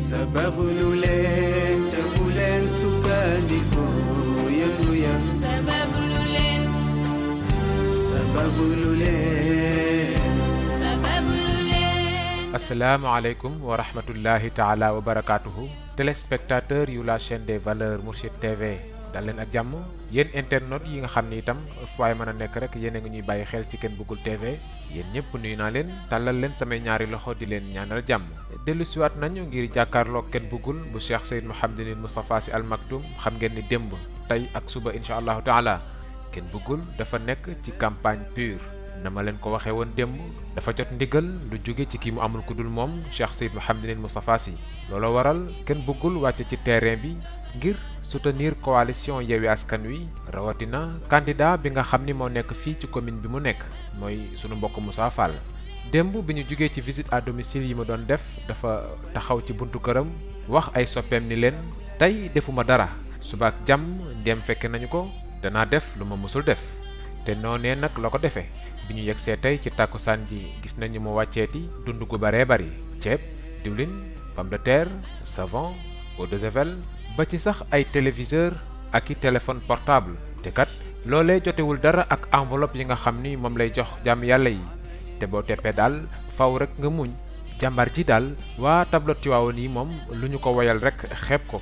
Sababu leen te bu leen sukkandiku yëngu ya sababu leen asalaamaaleykum wa rahmatullahi taala wa barakaatuhu téléspectateur yu la chaîne des valeurs Mourchid TV dal leen ak jàmm yéen internautes yi nga xam ni itam fu waay mën a nekk rek yéen a ngi ñuy bàyyi xel ci Ken Bugul TV yéen ñëpp nuyu naa leen tàllal leen samay ñaari loxo di leen ñaanal jàmm dellu siwaat nañu ngir jàkkaarloo Ken Bugul bu Cheikh Seyd Mouhamadinil Moustapha Sy Al Maktoum xam ngeen ni démb tey ak suba incha allahu taala Ken Bugul dafa nekk ci campagne pure na ma leen ko waxee woon démb dafa jot ndigal lu jóge ci kii mu amul ku dul moom Cheikh Seyd Mouhamadinil Moustapha Sy looloo waral Ken Bugul wàcce ci terrain bi ngir soutenir coalition Yewwi Askan Wi rawatina candidat bi nga xam ni moo nekk fii ci commune bi mu nekk mooy sunu mbokk Moussa Fall démb bi ñu jógee ci visite à domicile yi ma doon def dafa taxaw ci buntu këram wax ay soppeem ni leen tey defuma dara suba ak jàmm ndem fekk nañu ko danaa def lu ma mësul def te noonee nag la ko defee bi ñu yegsee tey ci tàkkusaan ji gis nañu mu wàcceeti dund gu baree bari ceeb diwlin pomme de terre savon eau de javel ba ci sax ay téléviseur ak i téléphone portable te kat loolee jotewul dara ak enveloppe yi nga xam ni moom lay jox jàmm yàlla yi te boo teppee daal faw rek nga muñ jàmbar ji daal waa tableau Tivaouane yi moom lu ñu ko woyal rek xeeb ko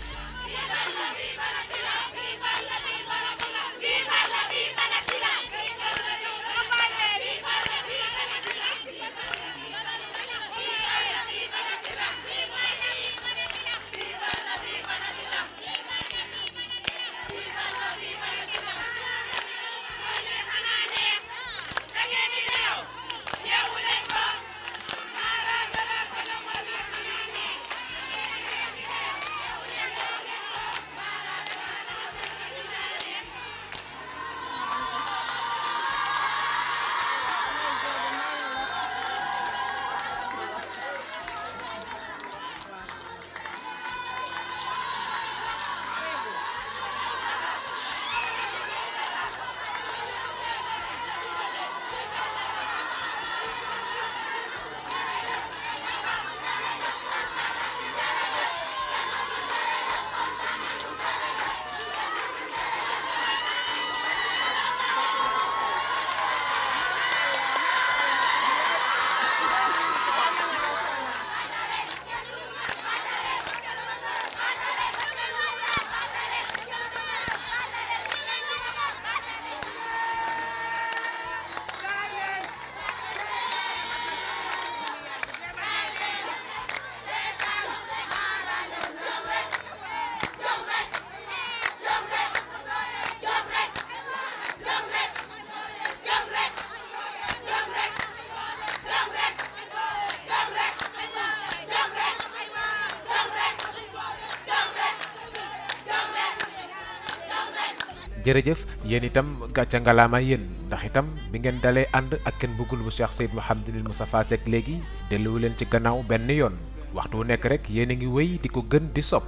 jërëjëf yéen itam gàcca ngalaama yéen ndax itam bi ngeen dalee ànd ak Ken Bugul bu Cheikh Seyd Mouhamadinil Moustapha Sy léegi delluwu leen ci gannaaw benn yoon waxtu wu nekk rek yéen a ngi wéy di ko gën di sopp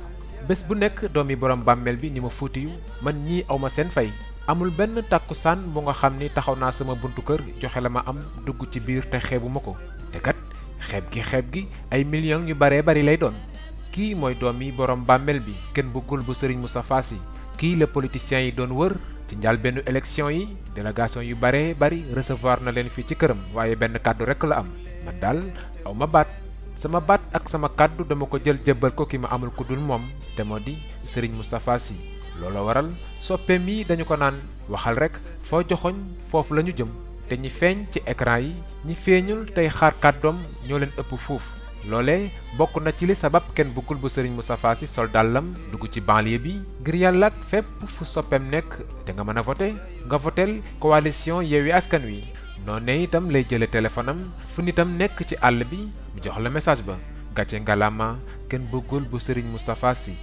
bés bu nekk doomi borom bàmmeel bi ni ma fuutiyu man ñii awma seen fay amul benn tàkkusaan bu nga xam ni taxaw naa sama buntu kër joxe la ma am dugg ci biir te xeebuma ko te kat xeeb gi ay millions yu baree bari lay doon kii mooy doomi borom bàmmeel bi Ken Bugul bu Serigne Moustapha Sy kii la politiciens yi doon wër ci njàlbéenu élection yi délégation yu baree bari recevoir na leen fii ci këram waaye benn kàddu rekk la am man daal aw ma baat sama baat ak sama kàddu dama ko jël jébbal ko ki ma amul ku dul moom te moo di Serigne Moustapha Sy looloo waral soppeem yi dañu ko naan waxal rekk foo joxoñ foofu la ñu jëm te ñi feeñ ci écran yi ñi feeñul tey xaar kàddoom ñoo leen ëpp fuuf loolee bokk na ci li sabab Ken Bugul bu Serigne Moustapha Sy sol dàllam dugg ci banlieue bi ngir yàlla ak fépp fu soppeem nekk te nga mën a voté nga votel coalition Yewwi Askan Wi noonu itam lay jële téléphone am fu nitam nekk ci àll bi mu jox la message ba gàcce ngalama Ken Bugul bu Serigne Moustapha Sy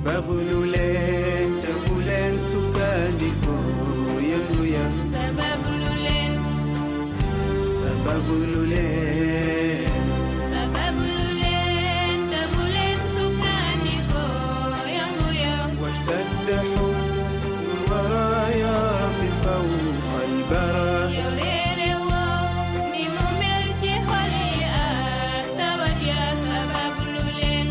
sababu lu leen te bu leen sukkandiku yëngu ya sababu lu leen sababu lu leen te bu leen sukkandiku yëngu ya واشتد حزن الورايا بفوق البرى yow réere woo ni mu mel ci xol yi ak tawat ya sababu lu leen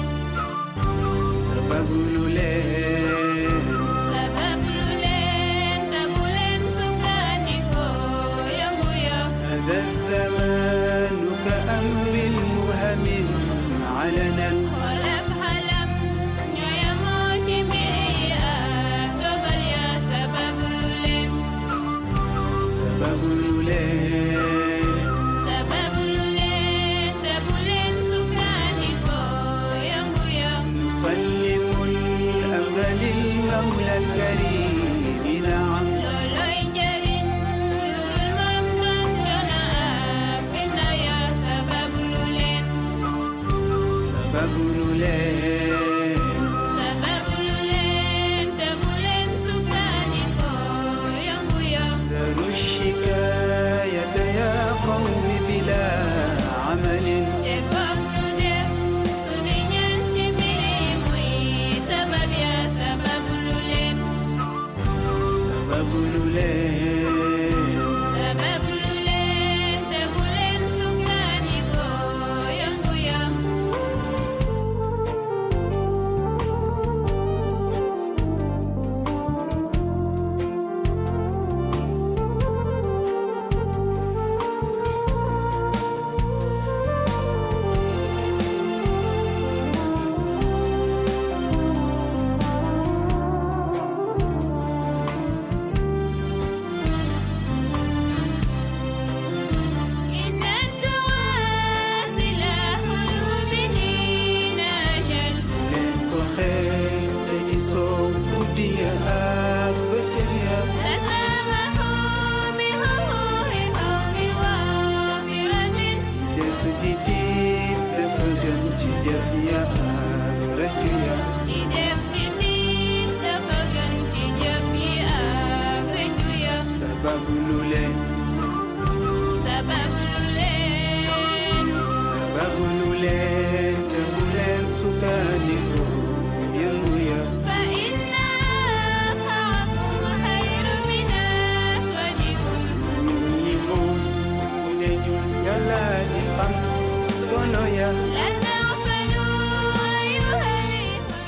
sababu lu leen te bu leen sukkandiku yëngu ya هذا الزمان كأمر مبهم علنا xolab xalam ñoo yemoo ci mbir yi ak dogal ya sababu lu leen sababu lu leen te bu leen sukkandiku yëngu ya نسلم الأمر للمولى الكريم نعم looloy njariñ lu dul moom tontona ak fitna ya sababu lu leen sababu lu leen te bu leen sukkandiku yëngu ya ذروا الشكاية يا قوم بلا عمل te foog nu def sunu ñaan ci mbir yi muy sabab ya sababu lu leen sababu lu leen te bu leen sukkandiku yëngu ya إن الدعاء سلاح المؤمنين أجل leen ko xeeñ te gisoo guddi ya ak bëccëg ya تسامحوا بحقوق قوم ومغفرة def di tiim dafa gën ci jëf ya ak rëcc ya di def di tiit dafa gën ci jëf yi ak rëccu ya sababu lu leen sababu lu leen sababu lu leen te bu leen sukkandiku yëngu ya فإنها خير من أسودكم ñun ñi moom mu ne ñun yàlla di xam solo ya لا تغفلوا أيها الإخوة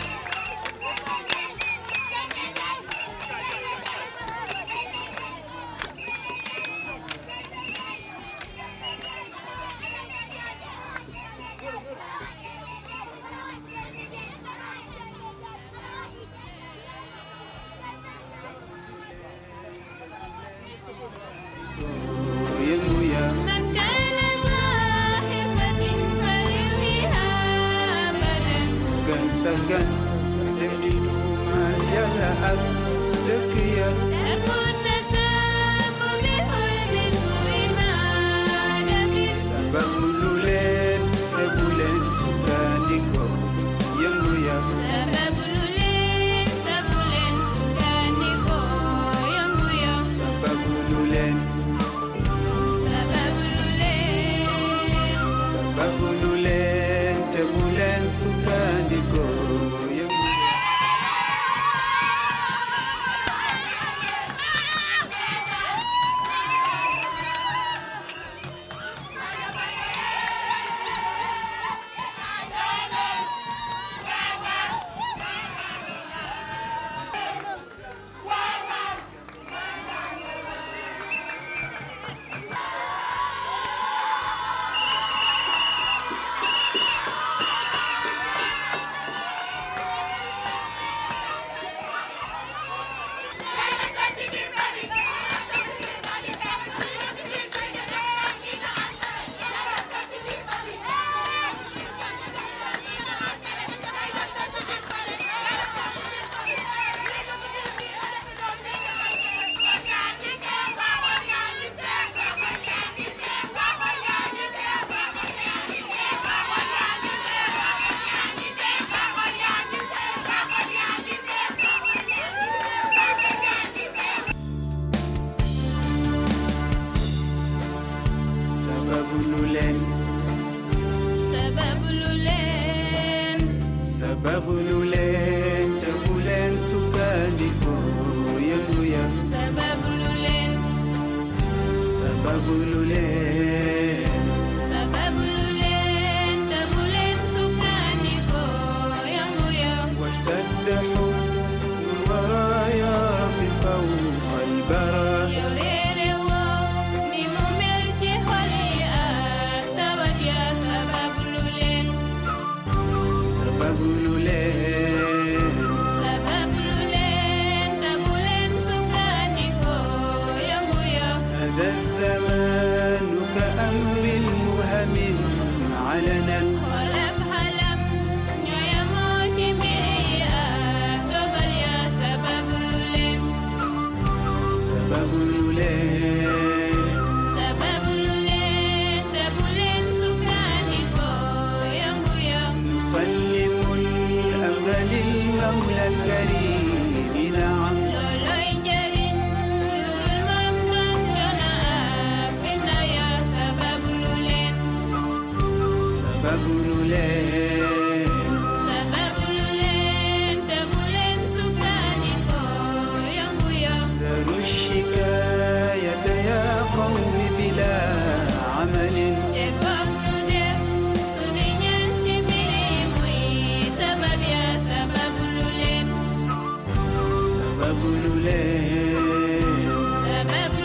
yëngu ya من كان ذا حرفة فليلهها أبدا gan sa gan te di tuumaal yàlla ak dëkk ya تكن تساب بحلم سوء مع أدب sababu lu leen te bu leen sukkandiku yëngu ya سبب لولين تبولين سكانيكو ينغويا sababu lu leen سبب لولين sababu lu leen te bu leen sukkandiku yëngu ya sababu lu leen te bu leen sukkandiku yëngu ya sababu lu leen sababu lu leen te bu leen sukkandikoo yëngu ya واشتد حزن البرايا بفوق البرى yow réere woo ni mu mel ci xol yi ak tawat ya sababu lu leen sababu lu leen te bu leen sukkandikoo yëngu ya هذا الزمان كأمر مبهم علنا xolab xalam ñoo yemoo ci mbir yi ak dogal ya sababu lu leen sababu lu leen te bu leen sukkandikoo yëngu ya نسلم الأمر للمولى الكريم نعم looloy njariñ lu dul moom doon coono ak fitna ya sababu lu leen sababu lu leen te bu leen sukkandikoo yëngu ya ذروا الشكاية يا قوم بلا عمل te foog ñu def suñu ñaan ci mbir yi muy sabab ya sababu lu leen sababu lu leen te bu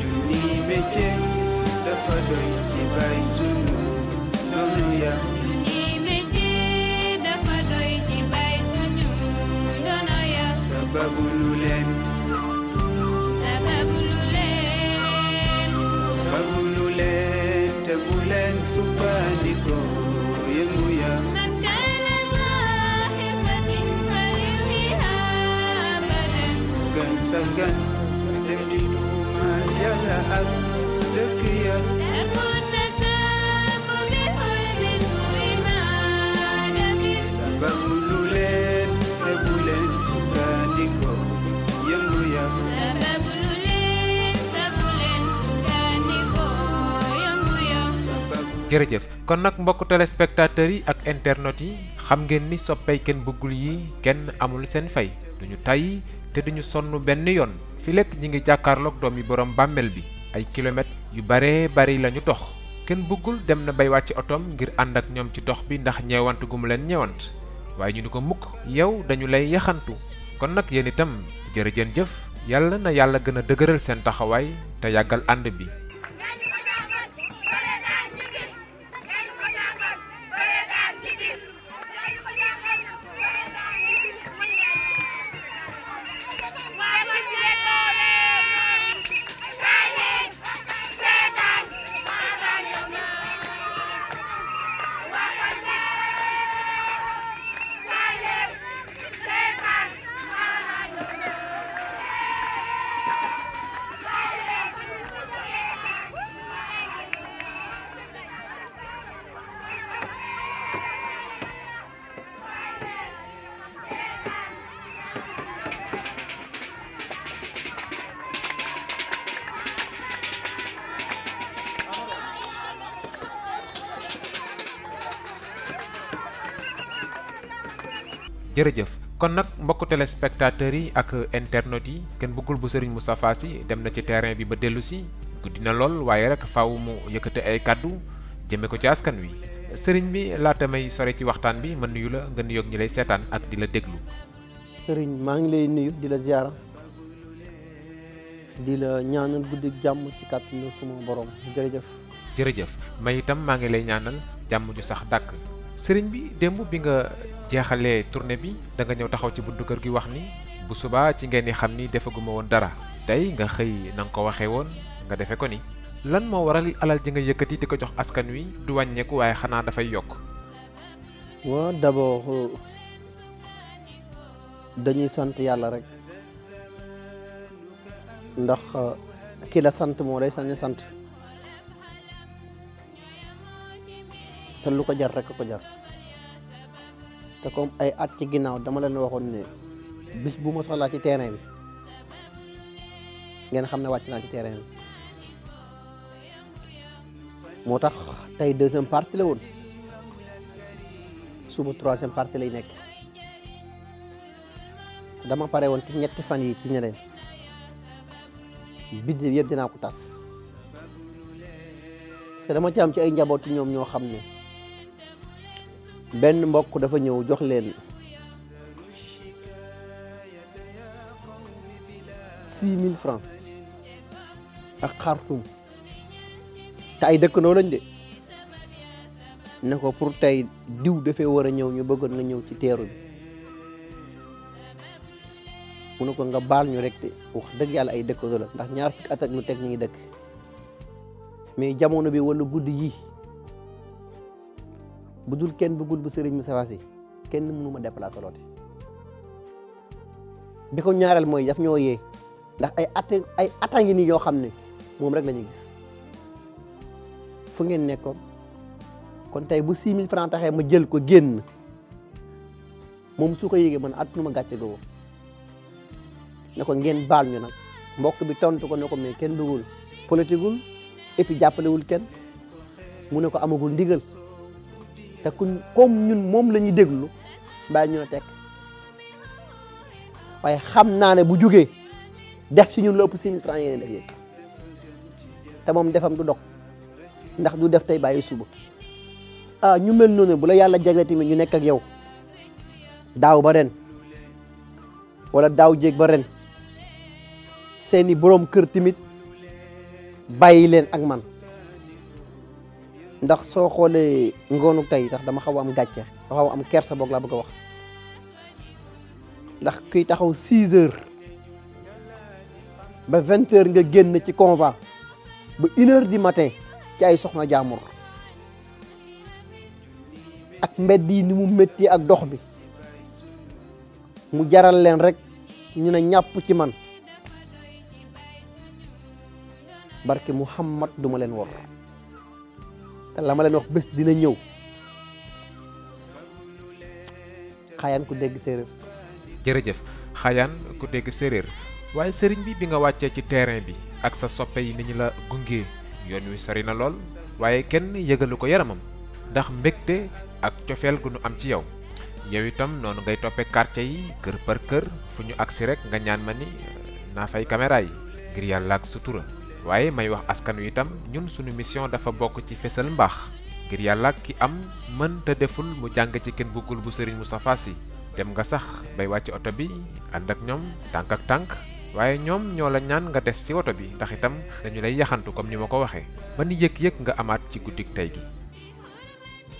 junni métier dafa doy ci bay sunu noonu ya ni métier dafa doy ci bay suñu ndono ya sababu lu leen sababu lu leen sababu lu leen te bu leen sukkandikoo yëngu ya man kaana saaxibatin falyumiha abadan gan sa gan dem di tuumaal yàlla ak dëkk ya tafutasaabu bi xulmin suy maadamis sababu lu leen te bu leen sukkandikoo yëngu ya sababu lu leen te bu leen sukkandikoo yëngu ya jërëjëf kon nag mbokk téléspectateurs yi ak internautes yi xam ngeen ni soppay kenn bëggul yi kenn amul seen fay duñu tay te duñu sonn benn yoon fi lekk ñi ngi jàkkaarloog doom yi borom bàmmeel bi ay kilomètres yu bare bari lañu dox kenn bëggul dem na bay wàcc otom ngir ànd ak ñoom ci dox bi ndax ñeewant gu mu leen ñeewant waaye ñu ni ko mukk yow dañu lay yaxantu kon nag yéen itam jërëjën jëf yàlla na yàlla gën a dëgëral seen taxawaay te yàggal ànd bi jërëjëf kon nag mbokku téléspectateurs yi ak internautes yi kenn bëggul bu Serigne Moustapha Sy dem na ci terrain bi ba dellu si guddi na lool waaye rek faaw mu yëkkate ay kàddu jëme ko ci askan wi sëriñ bi laata may sore ci waxtaan bi ma nuyu la nga nuyoog ñi lay seetaan ak di la déglu. sëriñ maa ngi lay nuyu di la ziara di la ñaanal guddi jàmm ci kàttanu suma borom jërëjëf. jërëjëf may itam maa ngi lay ñaanal jàmm ju sax dàkk sëriñ bi démb bi nga jeexalee tournée bi da nga ñëw taxaw ci buntu kër gi wax ni bu subaa ci ngeen di xam ni defaguma woon dara tey nga xëy na nga ko waxee woon nga defe ko ni lan moo waral alal ji nga yëkkati di ko jox askan wi du wàññeeku waaye xanaa dafay yokk. waaw d'abord dañuy sant yàlla rek ndax ki la sant moo lay sañ sant te lu ko jar rek ko jar te comme ay at ci ginnaaw dama leen waxoon ne bis bu ma soxlaa ci terrain bi ngeen xam ne wàcc naa ci terrain bi moo tax tey deuxième partie la woon suba troisième partie lay nekk dama pare woon ci ñetti fan yi ci ñeneen budget bi yëpp dinaa ko tas parce que dama ci am ci ay njaboot ñoom ñoo xam ne benn mbokk dafa ñëw jox leen 6000 francs ak xartum te ay dëkkandoo lañ de ne ko pour tey diw dafee war a ñëw ñu bëggoon nga ñëw ci teeru bi mu ne ko nga baal ñu rek te wax dëgg yàlla ay dëkkandoo la ndax ñaar fukki at ak lu teg ñu ngi dëkk mais jamono bi wala guddi yi bu dul kenn bëggul bu Serigne Moustapha Sy kenn mënu ma déplacer looti bi ko ñaareel mooy daf ñoo yee ndax ay ata ngi nii yoo xam ne moom rek la ñuy gis fu ngeen nekkoon kon tey bu 6000 francs taxee ma jël ko génn moom su ko yéegee man at nu ma gàcce googu ne ko ngeen baal ñu nag mbokk bi tontu ko ne ko mais kenn bëggul politigul et puis jàppalewul kenn mu ne ko amagul ndigal te kuñ comme ñun moom la ñuy déglu bàyyi ñu ne tekk waaye xam naa ne bu jugee def ci ñun la ëpp 6000 francs yéen def yéen te moom defam du dog ndax du def tey bàyyi suba ah ñu mel noonu bu la yàlla jagle tamit ñu nekk ak yow daaw ba ren wala daaw jéeg ba ren seeni borom kër tamit bàyyi leen ak man ndax soo xoolee ngoonu tey tax dama xaw a am gàcce dama xaw a am kersa boog laa bëgg a wax ndax kuy taxaw 6 heures ba 20 heures nga génn ci convoi ba 1 heure du matin ci ay soxna jaamur ak mbedd yi ni mu métti ak dox bi mu jaral leen rek ñu ne ñàpp ci man barke Muhammad duma leen wor te la ma leen wax bés dina ñëw xaayaan ku dégg séeréer. jërëjëf xaayaan ku dégg séeréer waaye sëriñ bi nga wàccee ci terrain bi ak sa soppe yi ni ñu la gunge yoon wi sori na lool waaye kenn yëgalu ko yaramam ndax mbégte ak cofeel gu nu am ci yow yow itam noonu ngay toppee quartier yi kër par kër fu ñu agsi rek nga ñaan ma ni naa fay caméra yi ngir yàlla ak sutura waaye may wax askan wi itam ñun suñu mission dafa bokk ci fesal mbaax ngir yàlla ki am mën te deful mu jàng ci kenn bëggul bu Serigne Moustapha Sy dem nga sax bay wàcc oto bi ànd ak ñoom tànk ak tànk waaye ñoom ñoo la ñaan nga des ci oto bi ndax itam dañu lay yaxantu comme ni ma ko waxee ba ni yëg-yëg nga amaat ci guddik tey gi.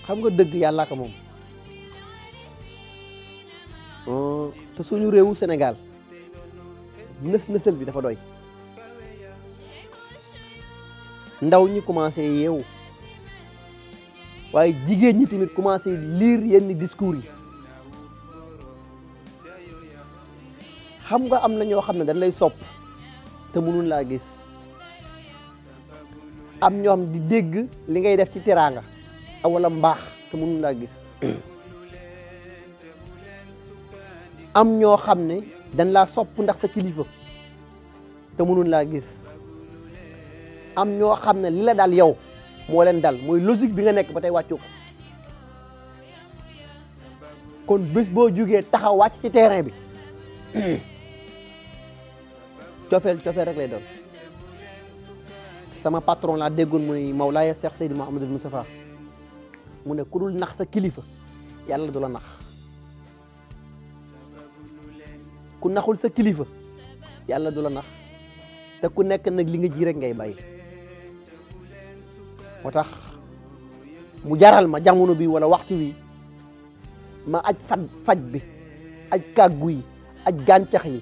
xam nga dëgg yàlla ko moom te suñu réewu Sénégal nësal bi dafa doy ndaw ñi commencé yeewu waaye jigéen ñi tamit commencé lire yenn discours yi xam nga am na ñoo xam ne dañ lay sopp te mënul laa gis am ñoo xam di dégg li ngay def ci teraanga wala mbaax te mënul laa gis am ñoo xam ne dañ laa sopp ndax sa kilifa te mënul laa gis am ñoo xam ne li la dal yow moo leen dal mooy logique bi nga nekk ba tey wàccu ko kon bés boo jugee taxaw wàcc ci terrain bi cofeel rek lay doon. sama patron laa déggoon muy Mawlaaya Cheikh Seydi Mouhamadul Moustapha mu ne ku dul nax sa kilifa yàlla du la nax ku naxul sa kilifa yàlla du la nax te ku nekk nag li nga ji rek ngay bàyyi. moo tax mu jaral ma jamono bi wala waxtu wi ma aj faj bi aj kàggu yi aj gàncax yi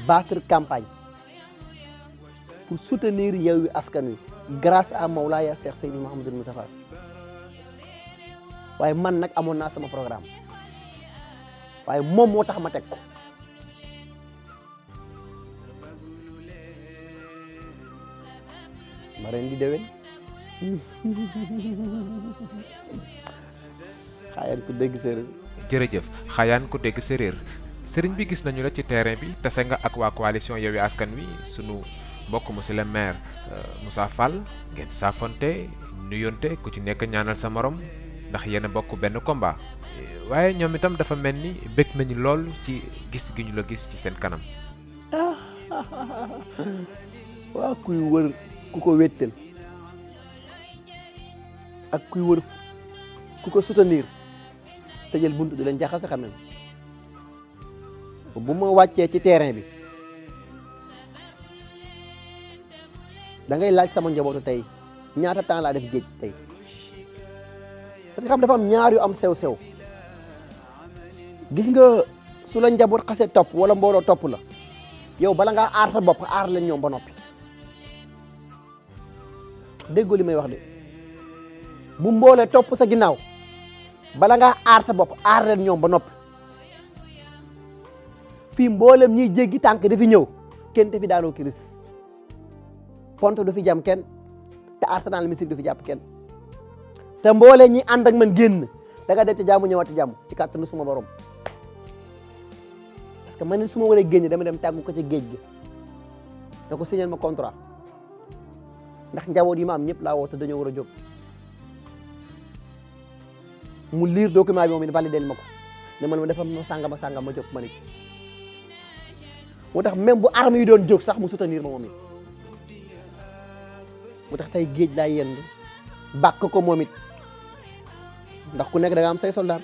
battre campagne pour soutenir Yewwi Askan Wi grâce à Mawlaaya Cheikh Seydi Mouhamadul Moustapha waaye man nag amoon naa sama programme waaye moom moo tax ma teg ko ma ren di déwén xaayaan ku dégg séeréer. jërëjëf xaayaan ku dégg séeréer sëriñ bi gis nañu la ci terrain bi tase nga ak waa coalition Yewwi Askan Wi sunu mbokk monsieur le maire Moussa Fall ngeen saafonte nuyonte ku ci nekk ñaanal sa morom ndax yéen a bokk benn combat waaye ñoom itam dafa mel ni bëgg nañu lool ci gis gi ñu la gis ci seen kanam. waa kuy wër ku ko wéttal ak kuy wër ku ko soutenir tëjal buntu di leen jaxase xam ne bu ma wàccee ci terrain bi da ngay laaj sama njabootu tey ñaata temps laa def géej tey parce que xam dafa am ñaar yu am sew-sew gis nga su la njaboot xasee topp wala mbooloo topp la yow bala ngaa aar sa bopp aar leen ñoom ba noppi déggoo li may wax de bu mboolee topp sa ginnaaw bala ngaa aar sa bopp aar leen ñoom ba noppi fii mboolem ñiy jéggi tànk dafi ñëw kenn te fi daanoo kiris ponte du fi jam kenn te Arsenal musique du fi jàpp kenn te mboolee ñi ànd ak man génn da nga dem ci jàmm ñëwaat ci jàmm ci kàttanu suma borom parce que man su ma waree génn dama dem tàggu ko ci géej gi da ko signé ma contrat ndax njaboot yi ma am ñëpp laa woo te dañoo war a jóg mu lire document bi moom it validé ma ko ne man ma defal ma sàngam ma jóg ma nit moo tax même bu armes yi doon jóg sax mu soutenir ma moom it moo tax tey géej laa yend bàkk ko moom it ndax ku nekk da nga am say soldat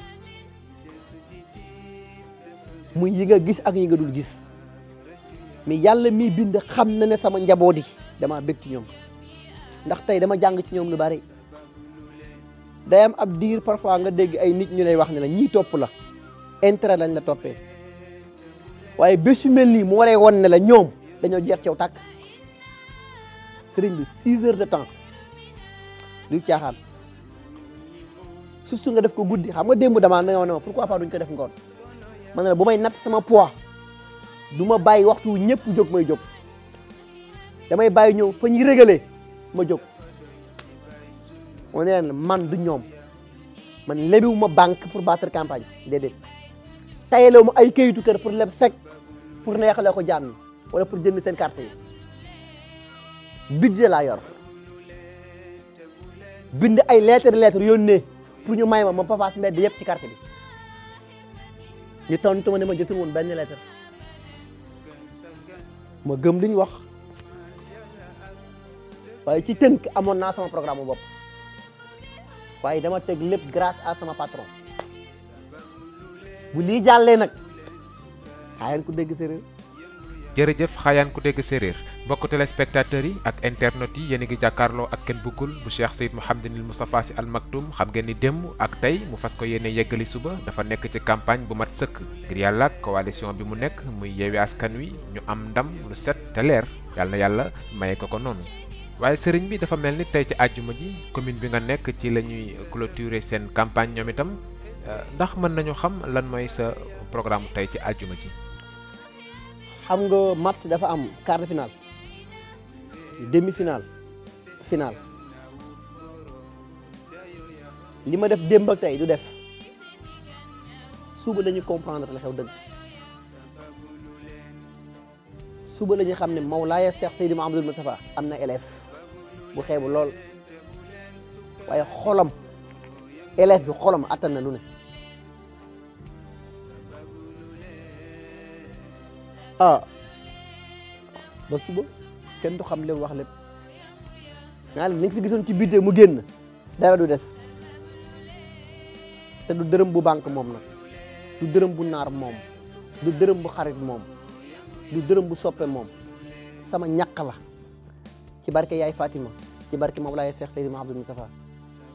muy yi nga gis ak yi nga dul gis mais yàlla miy bind xam na ne sama njaboot yi dama bëgg ci ñoom ndax tey dama jàng ci ñoom lu bari day am ab diir parfois nga dégg ay nit ñu lay wax ne la ñii topp la intérêt lañ la toppee waaye bés yu mel nii mu waree won ne la ñoom dañoo jeex ci yow tàkk sëriñ bi 6 heures de temps luy caaxaan su nga def ko guddi xam nga démb damaa ne ma pourquoi pas duñ ko def ngoon man ne la bu may natt sama poids du ma bàyyi waxtu ñëpp jóg may jóg damay bàyyi ñëw fa ñuy régalee ma jóg on est leen man du ñoom man lebiwu ma banque pour battre campagne déedéet tayalewu ma ay kayitu kër pour leb sec pour neexalee ko jaam ñi wala pour jënd seen carte yi budget laa yor bind ay lettre yónnee pour ñu may ma papaas mbedd yëpp ci carte bi ñu tontu ma ne ma jotul woon benn lettre ma gëm li ñu wax waaye ci tënk amoon naa sama programme bopp waaye dama teg lépp grâce à sama patron bu lii jàllee nag xaayaan ku dégg séeréer. jërëjëf xaayaan ku dégg séeréer mbokk téléspectateurs yi ak internautes yi yéen a ngi jàkkaarloo ak Ken Bougoul bu Cheikh Seyd Mouhamadinil Moustapha Sy Al Maktoum xam ngeen ni démb ak tey mu fas ko yéene yeggali suba dafa nekk ci campagne bu mat sëkk ngir yàlla ak coalition bi mu nekk muy Yewwi Askan Wi ñu am ndam lu set te leer yàlla na yàlla maye ko noonu. waaye sëriñ bi dafa mel ni tey ci àjjuma ji commune bi nga nekk ci la ñuy clôturer seen campagne ñoom itam ndax mën nañu xam lan mooy sa programme tey ci àjjuma ji. xam nga match dafa am quart de finale demi finale finale li ma def démb ak tey du def suba la ñu comprendre la xew dëgg suba la ñu xam ne Mawlaaya Cheikh Seydi Mouhamadul Moustapha am na élève bu xeebu lool waaye xolam élève bi xolam attan na lu ne ah ba suba kenn du xam lépp wax lépp naa leen nañ fi gisoon ci budget mu génn dara du des te du dërëm bu banque moom nag du dërëm bu naar moom du dërëm bu xarit moom du dërëm bu soppe moom sama ñàkk la ci barke yaay Fatima ci barke Mawlaaya Cheikh Seydi Mouhamadou Moustapha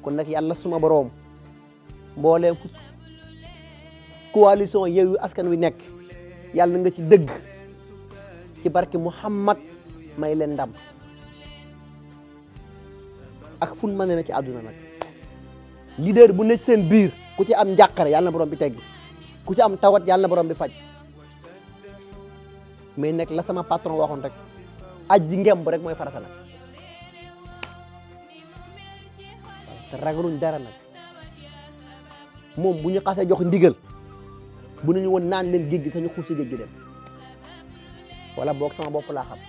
kon nag yàlla suma boroom mbooleem fu coalition Yewwi Askan Wi nekk yàlla nga ci dëgg ci barke Muhammad may leen ndam ak fun mën na ci àdduna nag leader bu nekk seen biir ku ci am njàqare yàlla na borom bi teggi ku ci am tawat yàlla na borom bi faj mais nag la sama patron waxoon rek aji ngemb rek mooy farata nag te ragaluñ dara nag moom bu ñu xasee jox ndigal bu nañu woon naan leen géej gi te ñu xuus si géej gi dem wala boog sama bopp laa xam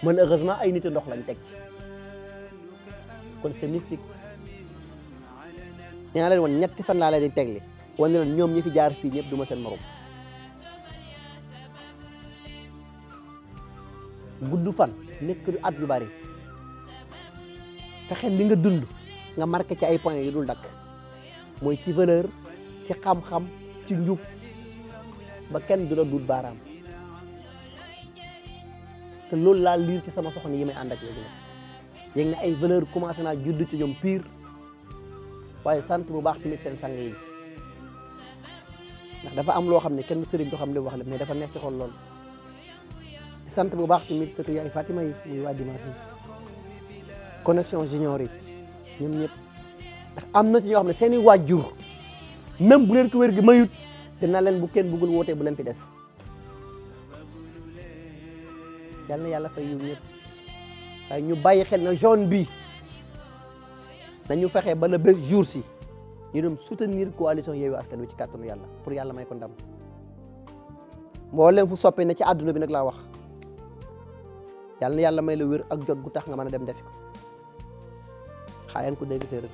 man heureusement ay nit ndox lañ teg ci kon c'est mystique ñaa leen woon ñetti fan laa leen di tegli wane leen ñoom ñi fi jaar fii ñëpp du ma seen morom gudd fan nekk du at lu bari fexe li nga dund nga marqué ci ay points yu dul dakk mooy ci valeur ci xam-xam ci njub ba kenn du la dut baaraam te loolu laa liir ci sama soxna yi may ànd ak léegi nag yéeg na ay valeur commencé naa judd ci ñoom pire waaye sant bu baax tamit seen sang yi ndax dafa am loo xam ne kenn sëriñ du xam li wax la mais dafa neex ci xol lool sant bu baax tamit surtout yaay Fatima yi muy waa Dimanche connexion junior yi ñoom ñëpp ndax am na ci ñoo xam ne seen i waajur même bu leen ko wér gi mayut dina leen bu kenn bëggul wootee bu leen fi des yal na yàlla fay yu ñëpp waaye ñu bàyyi xel na zone bi nañu fexe ba le bés jour si ñu dem soutenir coalition Yewwi Askan Wi ci kàttanu yàlla pour yàlla may ko ndam mboolem fu soppee ne ci àdduna bi nag laa wax yàlla na yàlla may la wér ak jot gu tax nga mën a dem defi ko xaayaan ku dégg séeréer.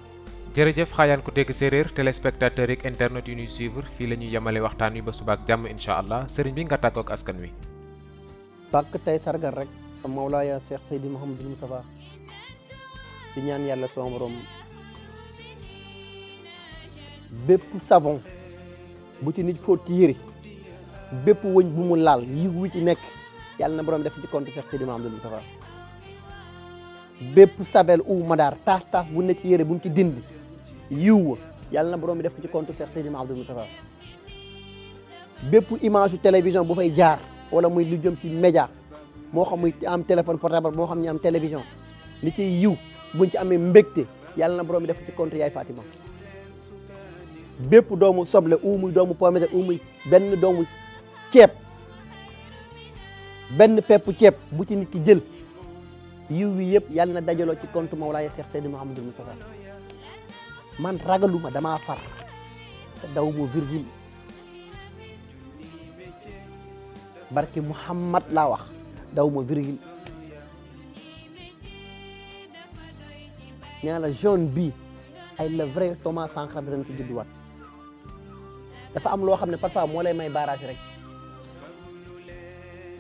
jërëjëf xaayaan ku dégg séeréer téléspectateurs yi internet yu ñuy suivre fii la ñuy yemale waxtaan wi ba suba ak jàmm incha allah sëriñ bi nga tàggoog askan wi. bàkk tey sargal rek Mawlaaya Cheikh Seydi Mouhamadou Moustapha di ñaan yàlla sama borom bépp savon bu ci nit fóot ci yëri bépp wëñ bu mu laal yi wu ci nekk yàlla na borom def ci compte Cheikh Seydi Mouhamadou Moustapha bépp sabel ou madar taaf taaf bu ne ci yëre bu mu ci dindi yiw wa yàlla na borom bi def ci compte Cheikh Seydi Mouhamadou Moustapha bépp image yu télévision bu fay jaar wala muy lu jëm ci média moo xam muy am téléphone portable moo xam ñu am télévision li ci yiw buñ ci amee mbégte yàlla na borom bi def ci compte yaay Fatima bépp doomu soble ou muy doomu pomme de terre ou muy benn doomu ceeb benn pepp ceeb bu ci nit ki jël yiw wi yëpp yàlla na dajaloo ci compte Mawlaaya Cheikh Seydi Mouhamadou Moustapha man ragaluma damaa far te daw ma virgule barke Muhammad laa wax daw ma virgule nee la jaune bi ay le vrai Thomas Sankara danañ ci judduwaat dafa am loo xam ne parfois moo lay may barrage rek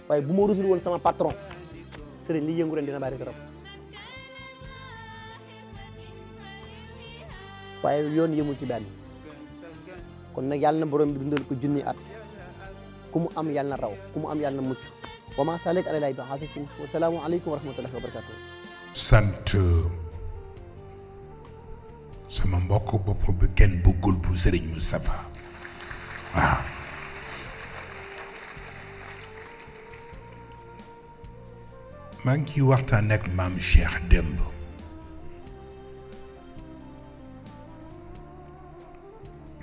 waaye bu ma rusul woon sama patron sëriñ li yëngu ren dina bari trop waaye yoon yëmul ci benn kon nag yàlla na borom bi dundal ko junni at ku mu am yàlla na raw ku mu am yàlla na mucc wa ma salik ala lay bi xaasisin wa salaamu aleykum wa rahmatullahi wa barakatuh sant sama mbokk bopp bi kenn bëggul bu Sëriñ Moustapha waaw maa ngi ciy waxtaan ak maam Cheikh démb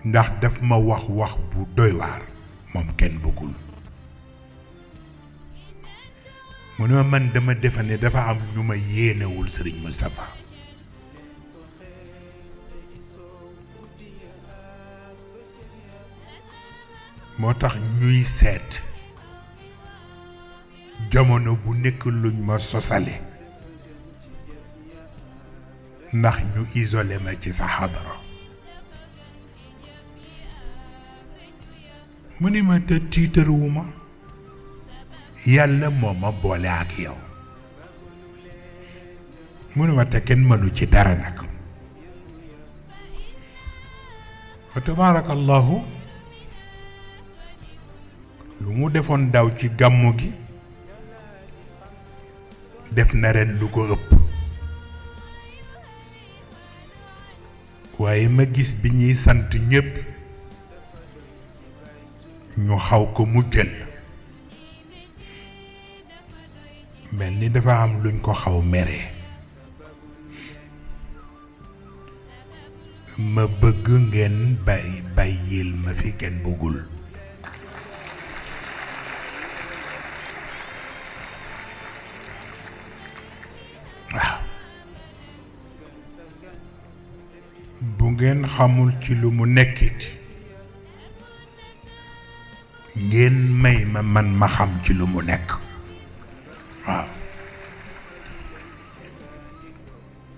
ndax daf ma wax bu doy waar moom kenn bëggul mu ne ma man dama defe ne dafa am ñu ma yéenewul Sëriñ Moustapha moo tax ñuy seet jamono bu nekk luñ ma sosale ndax ñu isolé ma ci sa xadara mu ni ma te tiitaruwuma yàlla moo ma boole ak yow mu ni ma te kenn mënu ci dara nag wa tabaarakallahu lu mu defoon daw ci gàmmu gi def na ren lu ko ëpp waaye ma gis bi ñuy sant ñépp ñu xaw ko mujjal mel ni dafa am luñ ko xaw mere ma bëgg ngeen bàyyil ma fi kenn bëggul waaw bu ngeen xamul ci lu mu nekkit ngeen may ma man ma xam ci lu mu nekk waaw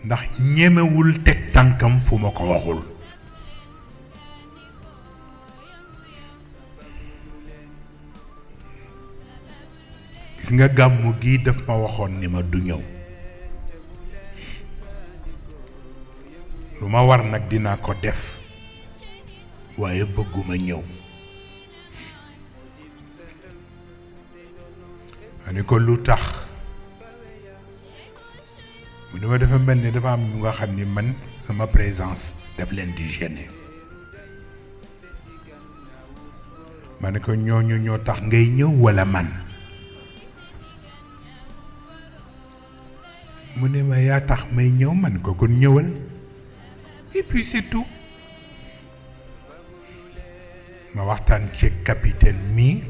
ndax ñemewul teg tànkam fu ma ko waxul gis nga gàmmu gi daf ma waxoon ni ma du ñëw lu ma war nag dinaa ko def waaye bëgguma ñëw ma ni ko lu tax mu ne ma dafa mel ni dafa am ñu nga xam ni man sama présence daf leen di gêner ma ne ko ñooñu ñoo tax ngay ñëw walla man mu ne ma yaa tax may ñëw man ko kon ñëwal et puis c'est tout ma waxtaan ci capitaine mii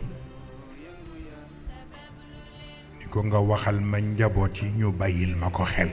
ni ko nga waxal ma njaboot yi ñu bàyyil ma ko xel